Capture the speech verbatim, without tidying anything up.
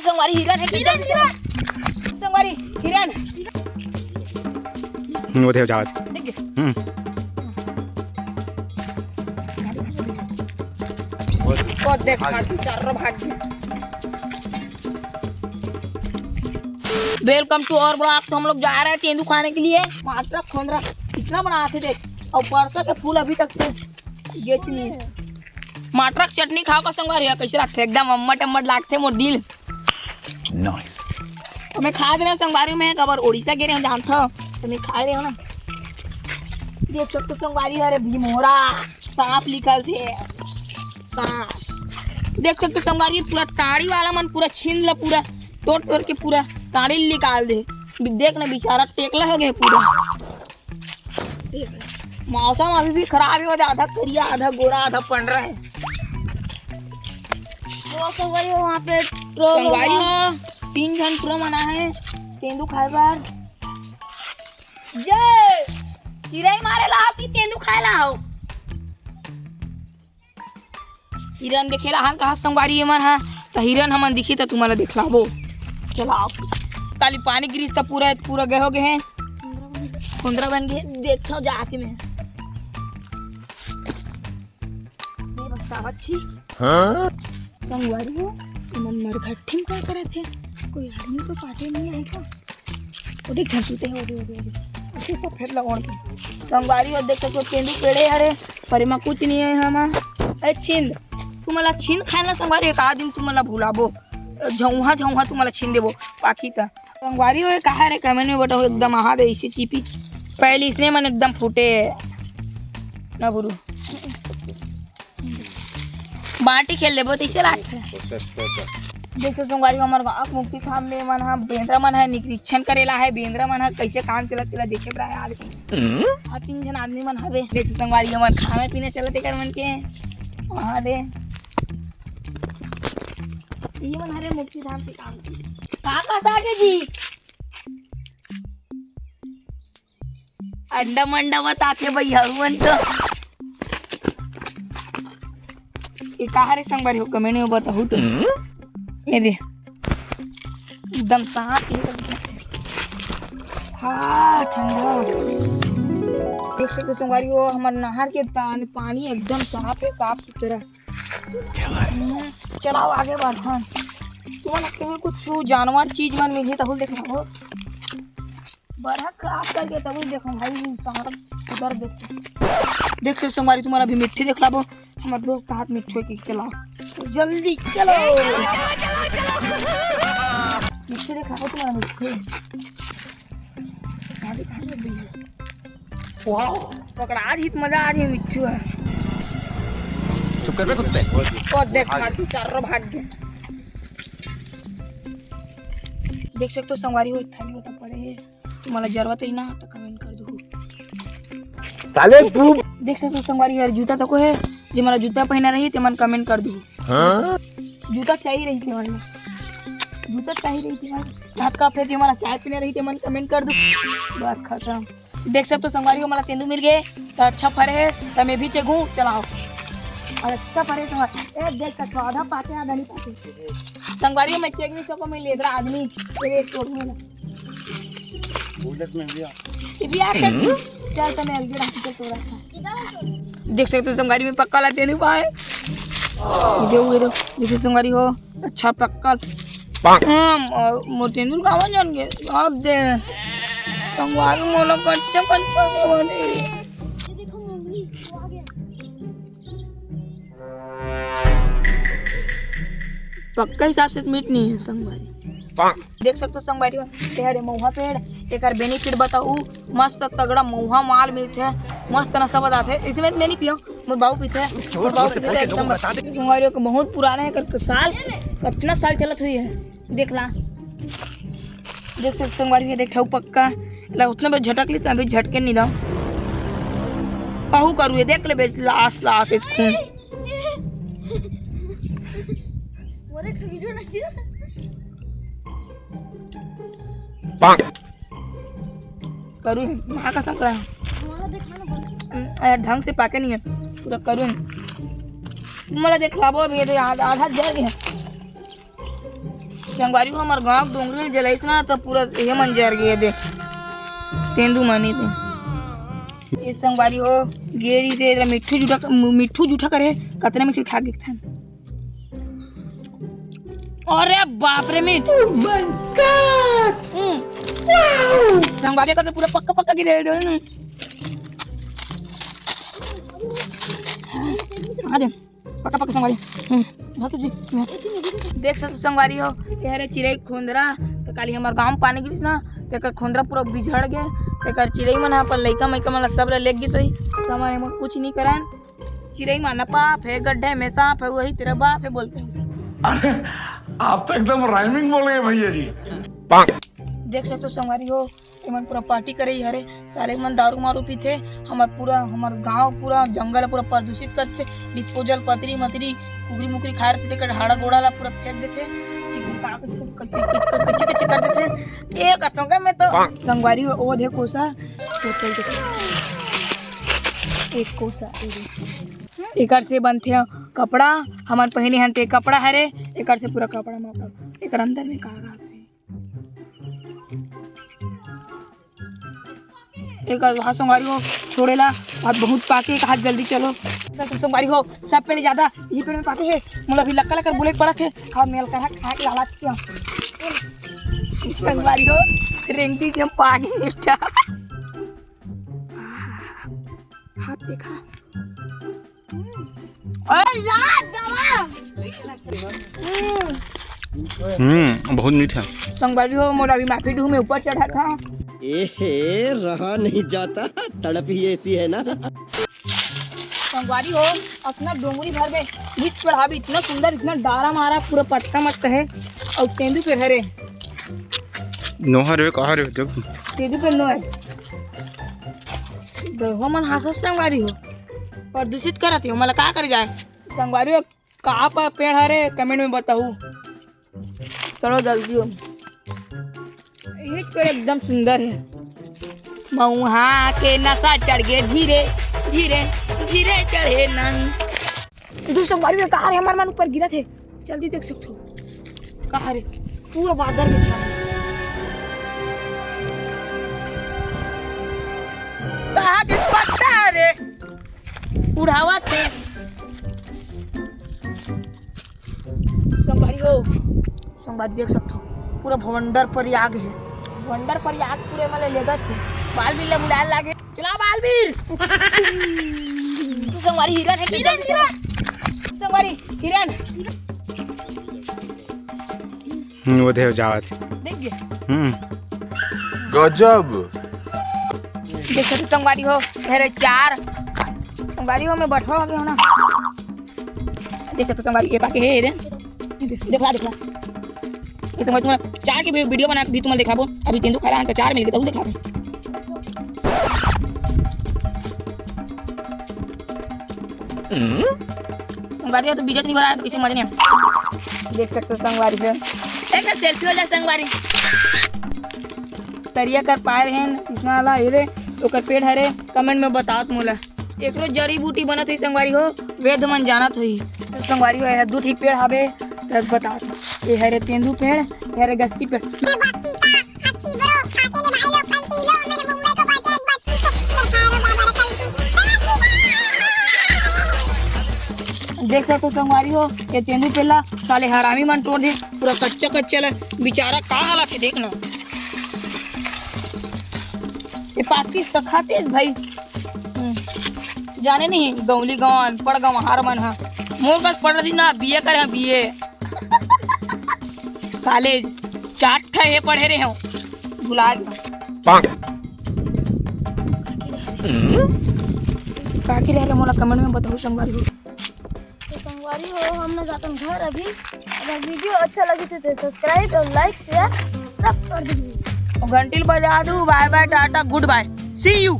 संगवारी हिरन हे, हिरन, हिरन। संगवारी हिरन। हम्म, वो थे जावत। देख ले। हम्म। वो देख, हाथी चारों भाग गए। Welcome to our vlog। तो हम लोग जा रहे हैं तेंदू खाने के लिए। मात्रा खोंदरा कितना बड़ा हाथी देख, और परसों के फूल अभी तक से गेच नहीं है। मात्रा चटनी खाओ का संगवारी, कैसे लगते? एकदम अम्मट अम्मट लागते मोर दिल। Nice। तो मैं खा दे रहा हूँ संगवारी में, कबर उड़ीसा गे रहे हो जानता हो, तो मैं खा रहे हो ना। देख सकते हो संगवारी, अरे भीमोरा सांप निकल दे, सांप। देख सकते हो संगवारी, पूरा ताड़ी वाला मन पूरा छीन ला, पूरा तोड़ तोड़ के पूरा ताड़ी निकाल दे। देख ना बेचारा टेकला हो गए पूरा। मौसम अभी भी खराब है, आधा करिया, आधा गोरा, आधा पंडरा है। वो संगवारी वहाँ पे ट्रोल संगवारी हुआ। हो, तीन झन पूरा मना है तेंदू खाए बार। जय चिरई मारे ला हो कि तेंदू खाए ला हो? हिरन देखे ला हन कहा संगवारी ये मन हा, त हिरन हमन दिखी त तुम्हाला दिखलाबो। चलाओ, काली पानी गिरिस त पूरा पूरा गए हो गए हैं, खोंदरा बन गए। देखो जाके मैं ये बतावत छी। हाँ? संगवारी हो, तुमन मरघट्टी में का करत है? कोई आदमी तो पाटे नहीं आए का? वो देख झसुते हैं, वो दे, वो दे, वो दे। ऐसे सब फेर लगौन के। संगवारी हो, देख तो तेंदू पेड़े हरे, पर एमा कुछ नहीं है हमा। ए छिंद, तू मला छिंद खाए ना संगवारी, एक आध दिन तू मला भुलाबो। झौहा झौहा तू मला छिंद देबो, पाखी त। संगवारी हो, कहा रे कमेंट में बताओ, एकदम आहा दे इसे चीपी। पहले इसने मन एकदम फूटे ना बुरू। बाटी खेल लेबो तइसे लागथे। देखो संगवारी, हमर गाँव के मुक्ति धाम में मन ह, बेंदरा मन ह निरीक्षण करेला है, बेंदरा मन ह कइसे काम चलत तेला देखे बर आए आज। हम्म। अउ तीन झन आदमी मन हवे। देखो संगवारी, मन खाना पीना चलत एकर मन के। वहाँ दे। ये मन हरे मुक्ति धाम के काम। का का सागे जी? अंडा मंडा बताथे भैया, हुवन तो। ये कहा रे संगवारी हो, कमेंट में बताहू तो। हम्म? ये दे। एकदम साफ है। हाँ, ठंडा। देख सकते हो संगवारी हो, हमर नहर के तान-, पानी एकदम साफ है, साफ सुथरा। हम्म, चलाओ आगे बढ़न। तुम्हारा कहीं कुछ जानवर चीज मन मिलही, तहुल देख लो। बरहक खास करके तभी देखो भाई, पहाड़ उधर देखो। देख सकते संगवारी, तुम्हारा भी मिट्टी देख लाबो। हमारे दोस्त का हाथ मिट्टी के चलाओ, तो जल्दी चलो। मिट्टी देख लाबो तुम्हारा मिट्टी। कहाँ दिखाई दे भैया? वाओ। पकड़ा आज ही तो मजा आ रही है मिट्टी है। चुप कर बे कुत्ते। और देख, हाथी चारों भाग गए। देख सकते हो संगवारी हो, थाली लोटा पड़े है। तुम्हाला जरूरत रही ना तो कमेंट कर दो। साले तू। देख सकते हो संगवारी यार, जूता तको है, जे मला जूता पहना रही ते मन कमेंट कर दो। हाँ? जूता चाहिए रही ते मन, जूता चाहिए रही ते मन, हाथ का फेर जे मला चाय पीना रही ते मन कमेंट कर दो। बात खत्म। देख सकते हो संगवारी हो, मला तेंदू मिल गए, तो अच्छा फरे है, तो मैं भी चेगू चलाओ। और अच्छा फरे तो ए देख सकते हो, आधा पाते आधा नहीं पाते। संगवारी हो, मैं चेक नहीं सको, मैं लेदरा आदमी, ये एक तोड़ में। बुलेट में भैया। ये भी आ सकते हो? चल, तो मैं अलगे रख के तोड़ा था। देख सकते हो, संगवारी में पक्का ला तेंदू पाए। ये दे, ये दे, जैसे संगवारी हो, अच्छा पक्का। पाक। हम, और मोर तेंदू कावन जान के, अब दे। संगवारी मोला कच्चा, कच्चा देवा दे। ये देखो, मोगली, वो आ गया। पक्का हिसाब से मीठ नहीं है संगवारी। पाक। देख सकते हो संगवारी, ये हरे महुआ पेड़, एकर benefit बताऊ, मस्त तगड़ा महुआ माल मिलथे, मस्त नशा बताथे। इसमें मैं नहीं पियो, मोर बाबू पीथे, मोर बाबू पीथे एकदम। संगवारी हो, बहुत पुराना है, कर साल, कितना साल चलत हुई है, देख ला। देख सकते संगवारी हो, देख ठऊ पक्का ला, उतना बेर झटक ली, अभी झटके नहीं दाओ। कहू करू ये, देख ले बे, लाश, लाश है, खून। मोरे एक वीडियो रख दिया। पाक। करू है, माँ कसम करा है। हमारा देखा ना बंद। हम्म, अरे ढंग से पाके नहीं है, पूरा करू है। तुम वाला देख लाबो, अभी ये तो आधा, आधा जल गया। संगवारी हो, हमर गांव के डोंगरी ल जलाइस ना, त पूरा ये मन जर गे दे, तेंदू मन ही दे। ये संगवारी हो, गेरी दे, एला मिट्ठू जूठा, मिट्ठू जूठा करे, कतना मिट्ठू खा गे थन। अरे बाप रे, मीठ। Oh my God! Hmm. Wow! संगवारी कर तो पूरा पक्का पक्का गिरे। आ दे। पक्का पक्का संगवारी। हम्म, भातू जी, मैं देख सकत हो संगवारी हो, ये हरे चिरई खोंदरा, त काली हमर गांव म पानी गिरिस ना, तेकर खोंदरा पूरा बिझड़ गे, तेकर चिरई मन ह अपन लइका मइका मन ला सब ला लेग गिस होही, त हमन एमा कुछ नहीं करन। चिरई मारना पाप है, गड्ढे में सांप है, वही तेरा बाप है बोलते हैं। अरे, आप तो एकदम rhyming बोल गए भैया जी। देख सकत हो संगवारी हो, एमन पूरा पार्टी करे ही हरे, साले मन दारू मारू पीथे, हमर पूरा, हमर गांव पूरा जंगल पूरा प्रदूषित करथे, डिस्पोजल पतरी मतरी कुकरी मुकरी खाए रथे, तेकर हाड़ा गोड़ा ला पूरा फेंक देथे, चिकन पाक कच्चे कच्चे कर देथे। ए कथों का मैं तो संगवारी हो, ओ दे कोसा, तो चल देखे। एक कोसा, ए दे। एकर से बनथे कपड़ा, हमन पहिने हन ते कपड़ा हरे, एकर से पूरा कपड़ा म एकर अंदर में का रहत हे। एक हाथ संगवारी हो छोड़ेला, और बहुत पाके एक हाथ जल्दी चलो। संगवारी हो, सब पेड़ ज्यादा ये पेड़ में पाके है, मोला भी लक्का लक्कर बोले पड़त है, खाओ मेल कर खा के लालच किया। संगवारी हो, रेंगती के हम पाके मीठा। हाथ देखा। अरे यार, दवा। हम्म। हम्म, बहुत मीठा। संगवारी हो, मोला भी माफी दू, मैं ऊपर चढ़ा था। एहे, रहा नहीं जाता, तड़प ही ऐसी है ना। संगवारी हो, अपना डोंगरी भर में ईंट चढ़ाबे, इतना सुंदर, इतना डारा मारा, पूरा पत्ता मत है, और तेंदू पेड़ हरे। नोहर रे, कहा रे, देख। तेंदू पेड़ नोहर। देखो मन हासस संगवारी हो, प्रदूषित करत हो, मला का करे जाए? संगवारी हो, का पर पेड़ हरे, comment में बताहू। चलो जल्दी हो, ये पेड़ एकदम सुंदर है। मऊहा के नशा चढ़ गे धीरे धीरे, धीरे चढ़े नंग। दू संगवारी हो, का रे हमर मन ऊपर गिरत हे, जल्दी देख सकत हो। का रे, पूरा बादर में छा। कहा के पत्ता रे उड़ावत हे। संगवारी हो, संगवारी देख सकत हो, पूरा भवंडर प्रयाग हे। भवंडर प्रयाग पूरे मले लेगत हे। बालबीर ला बुलाए लागे। चला बालबीर। तू संगवारी हिरन हे, हिरन, हिरन। संगवारी हिरन। हम्म, वो देव जावत। देख गे। हम्म। गजब। देख सकत हो संगवारी हो, मेरे चार। संगवारी हो, मैं बठवा हो गया हूँ ना। देख सकत हो संगवारी, ये पाके हे, ये दे। देखला, देखला। ये संगवारी तुम्हारा चार के भी video बना के भी तुम्हारा दिखाबो। अभी तेंदू खा रहा है, तो चार मिल के तो दिखाबो। संगवारी हो, तो video नहीं बनाया तो किसी मजे नहीं। देख सकत हो संगवारी से। एक selfie हो जाए संगवारी। तरिया कर पाए रहेन, इसमें वाला ये रे, ओकर पेड़ हरे, comment में बताओ मोला। एकरो जड़ी बूटी बनत होही संगवारी हो, वैद्य मन जानत होही। तो संगवारी हो, ये दू ठी पेड़ हावे, तब बताओ। ये हरे तेंदू पेड़, ये हरे गस्ती पेड़। देख सकत हो संगवारी हो, ये तेंदू पेड़ ला साले हरामी मन तोड़ दे, पूरा कच्चा कच्चा ला, बेचारा का हालत हे देख ना। ये पाकिस त खाते भाई। हम्म। जाने नहीं, गौली गाँव, अनपढ़ गंवार मन ह। मोर कस पढ़ रही ना, B A करे ह, B A। College, चार ठे हे पढ़े रहे हो, भुला गया। काकी रह रहे, मोला comment में बताओ संगवारी हो। तो संगवारी हो, हमने जातन घर अभी। अगर video अच्छा लगे तो subscribe और like, share सब कर दीजिए। और घंटी बजा दू। Bye bye, Tata, good bye, see you।